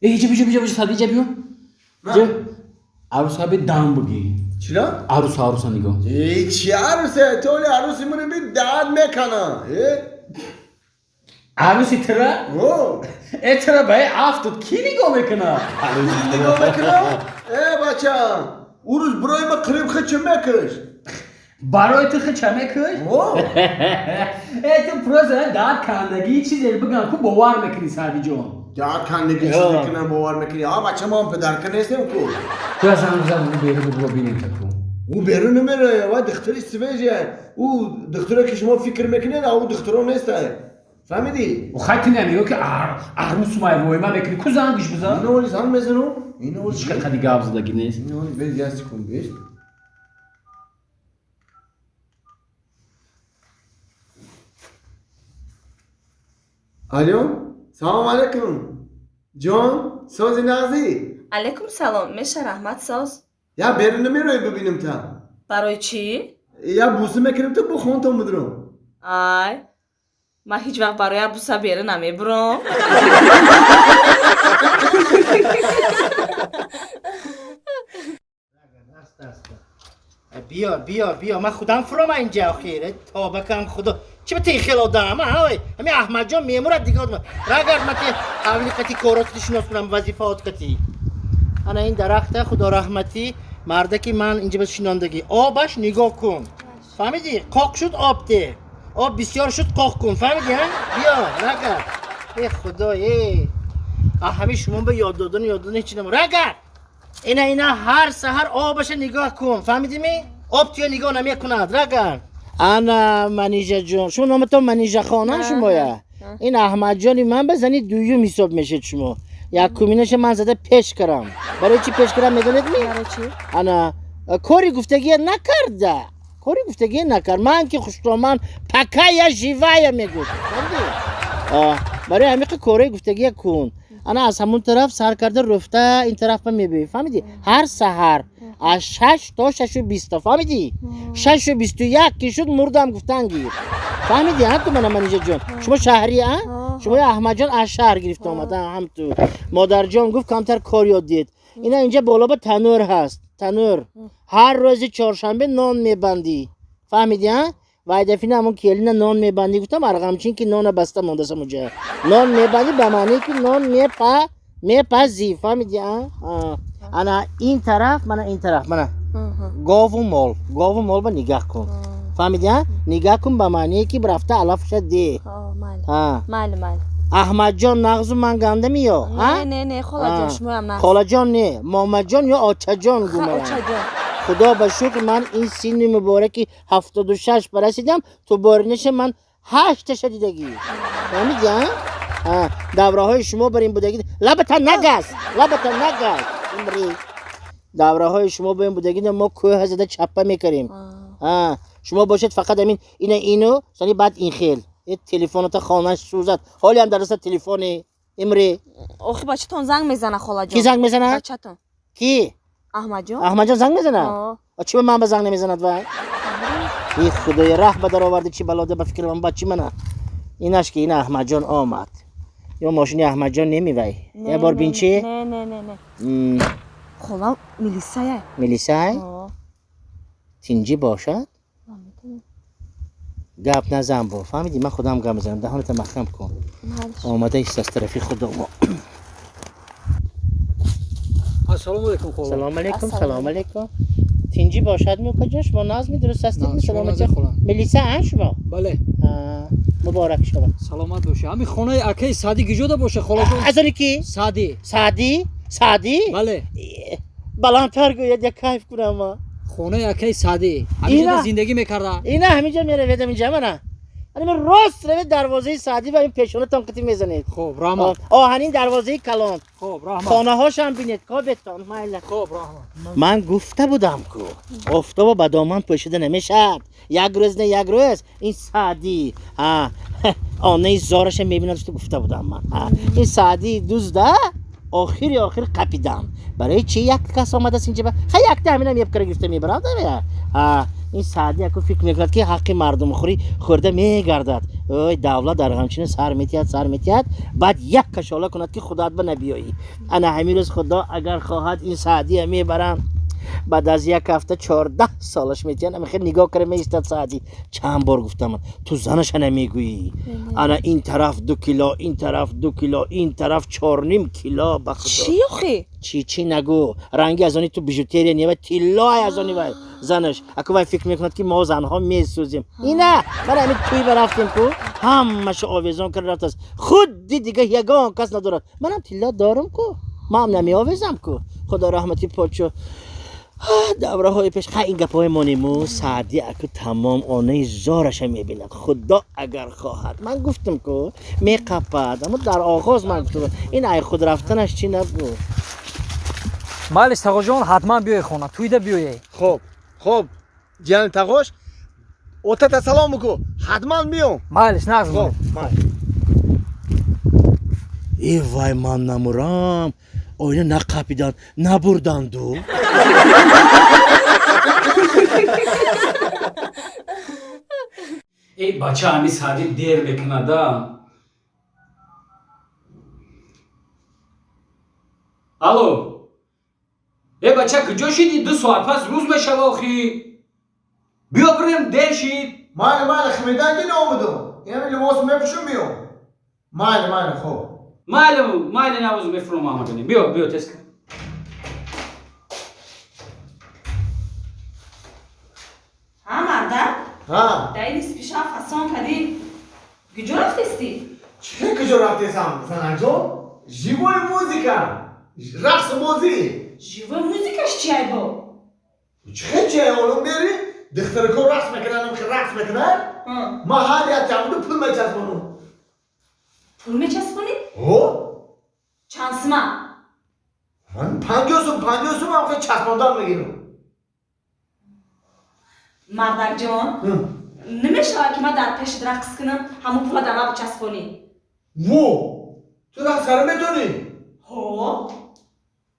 Иҷа биҷа биҷа биҷа Сади иҷа биё. Иҷа. Аруса би дам буги. Чира? Аруса аруса нигоҳ. Э, чи арусе? То оли аруси мури би дад мекана. Э? Аруси тира? О! Э тира ба э афтод ки нигоҳ мекуна? Нигоҳ мекуна? Э, бача, ӯ рӯз бирои ма қириб хича мекаш. Барои ту хича мекуш? О! Э ту просто дад кандагии чизе бигам ку бовар мекунӣ Садиҷон. Дад кандагӣ чизе кунам бовар мекунӣ. А бача ман падарка нестем ку. Ту аз занг бизан ӯ берун бибро бинем та ку. Ӯ берун намероя, ва духтари свежая. Ӯ духтаре ки шумо фикр мекунед, а ӯ духтаро нестае. Фаҳмидӣ? Ӯ хай ту намегӯ ки арӯс май воима мекунӣ ку зангиш бизан? Ина оли занг мезанам. Ина оли Чӣ қади гап задагӣ нест? Ина оли без як секунд беш. Алло, салом алейкум. Ҷон, сози нағзӣ? Алейкум салом, меша раҳмат соз. Я берун намероӣ бибинем та. Барои чӣ? Я буса мекунем та бо хонтон бидурам. Ай, ман ҳеҷ вақт барои буса берун намебурам. Биё, биё, биё, ман худам фурома инҷа охир. Тоба кам худо. Чӣ ба ти хел одам, ҳа? Ҳами Аҳмадҷон мемурад дига одам. Рагард ма ти авли қати коротати шинос кунам, вазифаот қати. Ана ин дарахта худо раҳматӣ мардаки ман инҷа ба шинондагӣ. Обаш нигоҳ кун. Фаҳмидӣ? Қоқ шуд об те. Об бисёр шуд қоқ кун. Фаҳмидӣ, ҳа? Биё, рагард. Э худо, э. А ҳами шумо ба ёд додан, ёд додан ҳеч нам. Рагард. Ина ина ҳар саҳар обаша нигоҳ кун. Фаҳмидӣ-ми? Об туя нигоҳ намекунад. Рагар. Ана Манижаҷон. Шумо номатон Манижахона шумоя? Ин Аҳмадҷони ман ба зани дуюм ҳисоб мешед шумо. Якуминаша ман зада пеш карам. Барои чӣ пеш карам медонед-ми? Барои чӣ? Ана кори гуфтагия накарда. Кори гуфтагия накард. Ман ки хуштоман пока я живая мегуфт. Фаҳмидӣ? Барои ҳамиқа кораи гуфтагия кун. Ана аз ҳамон тараф сар карда руфта ин тараф ба мебиёӣ. Фаҳмидӣ? Ҳар саҳар аз 6 то 6:20. Фаҳмидӣ? 6:21 ки шуд мурдам гуфтан гир. Фаҳмидӣ, ҳа ту мана Манижаҷон? Шумо шаҳрӣ, а? Шумо Аҳмадҷон аз шаҳр гирифта омада, ҳам ту. Модарҷон гуфт камтар кор ёд дид. Ина инҷа боло ба танӯр ҳаст. Танӯр. Ҳар рӯзи чоршанбе нон мебандӣ. Фаҳмидӣ, а? Вай дафина ҳамон келина нон мебандӣ гуфтам, арғамчин ки нона баста мондасам уҷа. Нон мебандӣ ба маънее ки нон мепазӣ. Фаҳмидӣ, а? Ана ин тараф, мана ин тараф, мана. Гову мол, гову мол ба нигаҳ кун. Фаҳмидӣ, а? Нигаҳ кун ба маънее ки рафта алафша де. Майли, майли. Аҳмадҷон нағзу ман гандами ё? Не, не, не, холаҷон, шумоям нағз. Холаҷон не, момаҷон ё очаҷон гумонам. Очаҷон. Худо ба шукр ман ин синни мубораки 76 ба расидам, ту боринаша ман 8таша дидагӣ. Фаҳмидӣ, а? Давраҳои шумо бар ин будагӣ. Лабата нагаз, лабата нагаз. Имри. Давраҳои шумо бар ин будагӣ мо кӯҳ зада чаппа мекардем. Шумо бошед фақат ҳамин ина ину, сони баъд ин хел. Э телефоната хонаш сӯзад. Ҳолиам дар даста телефоне. Имри. Охи бачатон занг мезана холаҷон. Ки занг мезана? Бачатон. Ки? Аҳмадҷон. Аҳмадҷон занг мезана? О. Чӣ ба ман ба занг намезанад вай? Э худои раҳ ба дароварди чӣ балода ба фикри ман бачи мана. Инаш ки ина Аҳмадҷон омад. Ё мошини Аҳмадҷон немивай. Я бор бин чӣ? Не, не, не, не. Хола милисая. Милисай? Тинҷӣ бошад? Гап назан бо. Фаҳмидӣ? Ман худам гап мезанам. Даҳоната маҳкам кун. Омада ист аз тарафи худо мо. Ассалому алайкум хола. Салом алайкум, салом алайкум. Тинҷӣ бошад мукаҷон, шумо назми дуруст ҳастед? Саломатӣ хола. Милиса а шумо? Бале. Муборак шавад. Саломат бошед. Ҳамин хонаи акаи Саъдӣ киҷода бошад холаҷон? Аз оне ки? Саъдӣ. Саъдӣ? Саъдӣ? Бале. Баландтар гӯяд, як кайф кунам ма. Хонаи акаи Саъдӣ. Ҳаминҷода зиндагӣ мекарда? Ина ҳаминҷо меравед, ҳаминҷа мана. Ана ман рост равед дарвозаи Саъдӣ ва ин пешонатон қити мезанед. Хоб, раҳмат. Оҳанин дарвозаи калон. Хоб, раҳмат. Хонаҳошам бинед, кобетон, майла. Хоб, раҳмат. Ман гуфта будам ку офтоба ба доман пӯшида намешавад. Як рӯз не як рӯз ин Саъдӣ, онаи зораша мебинад, гуфта будам ман. Ин Саъдӣ дузда охири охир қапидам. Барои чӣ як кас омадааст инҷа? Ха якта ҳаминам епкара гирифта мебарад. Ин Саъдӣ яку фикр мекунад, ки ҳаққи мардумхӯрӣ хӯрда мегардад. Ой, давлат дар ғамчина сар метиҳад, сар метиҳад, баъд як кашола кунад, ки худоат ба набиёӣ. Ана ҳамин рӯз худо агар хоҳад ин Саъдия мебаранд. Баъд аз як ҳафта 14 солаш метиҳанд. Ама хел нигоҳ кара меистад Саъдӣ. Чанд бор гуфтам, ту занаша намегӯӣ. Ана ин тараф 2 кило, ин тараф 2 кило, ин тараф 4.5 кило, ба худо. Чӣ охи? Чӣ чӣ нагӯ. Ранги аз они ту бижутерия нева, тиллои аз они вай занаш. Аку вай фикр мекунад, ки мо занҳо месӯзем. Ина, ман ҳамин тӯй барафтем ку, ҳамаашо овезон карда рафтааст. Худди дига ягон кас надорад. Манам тилло дорам ку, ман намеовезам ку. Худо раҳмати подшо. Давраҳои пеш ха ин гапҳои монему Саъдӣ аку тамом онаи зораша мебинад. Худо агар хоҳад. Ман гуфтам ку, меқапад. Аммо дар оғоз ман гуфтам, ин ай худ рафтанаш чӣ набуд. Малиш тағоҷон, ҳатман биёй хона, тӯйда биёй. Хоб, хоб, ҷияни тағош, отата салом бику, ҳатман биём. Малиш, нағз. Хоб, монед. Э вай, ман намурам. Оина нақапиданд, набурданду. Эй бача, ҳами Саъдӣ дер мекунада. Алло. Э бача, куҷо шидӣ? 2 соат пас рӯз мешава охи. Биё бирем, дер шид. Майли, майли, химидан ки наомадум. Инами либос мепӯшум, биём. Майли, майли, хоб. Майли, майли, навоз мефуром омаданем. Биё, биё, тез кун. Ҳа, мардак? Ҳа. Дар ин нисфи шаб фасон кардӣ. Куҷо рафтестӣ? Чӣ куҷо рафтесам, занакҷон? Живой музыка, рақсу бозӣ. Живой музыкаш чи айбо? Чӣ чи олум бери? Духтарако рақс мекунанд, рақс мекунанд. Ман ҳар як тамду пул мечаспонам. Пул мечаспонӣ? Ҳо? Чанд сума? Ман 50 сум, 50 сум ҳам хел часпондан мегирам. Мардакҷон, намешавад, ки ман дар пешат рақс кунам, ҳамон пула дар ман бичаспонӣ? Во! Ту рақс кара метонӣ? Ҳо.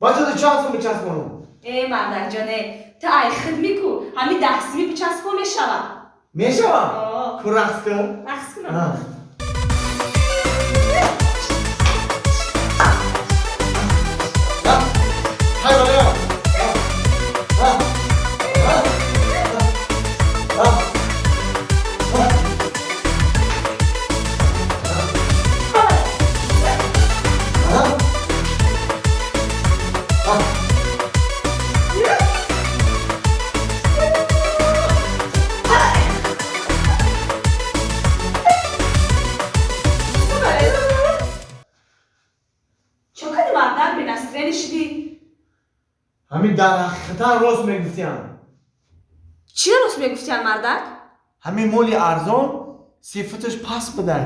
Бача, ту чанд сум бичаспонам? Э, мардакҷон, э, ту ай худ мику, ҳамин 10 суми бичаспон мешавад. Мешавад? Ҳо. Ку рақс кун. Рақс кунам. Ҳа. Ҳамин дар ҳақиқатан рост мегуфтиям. Чӣ рост мегуфтиям, мардак? Ҳамин моли арзон сифаташ паст будай.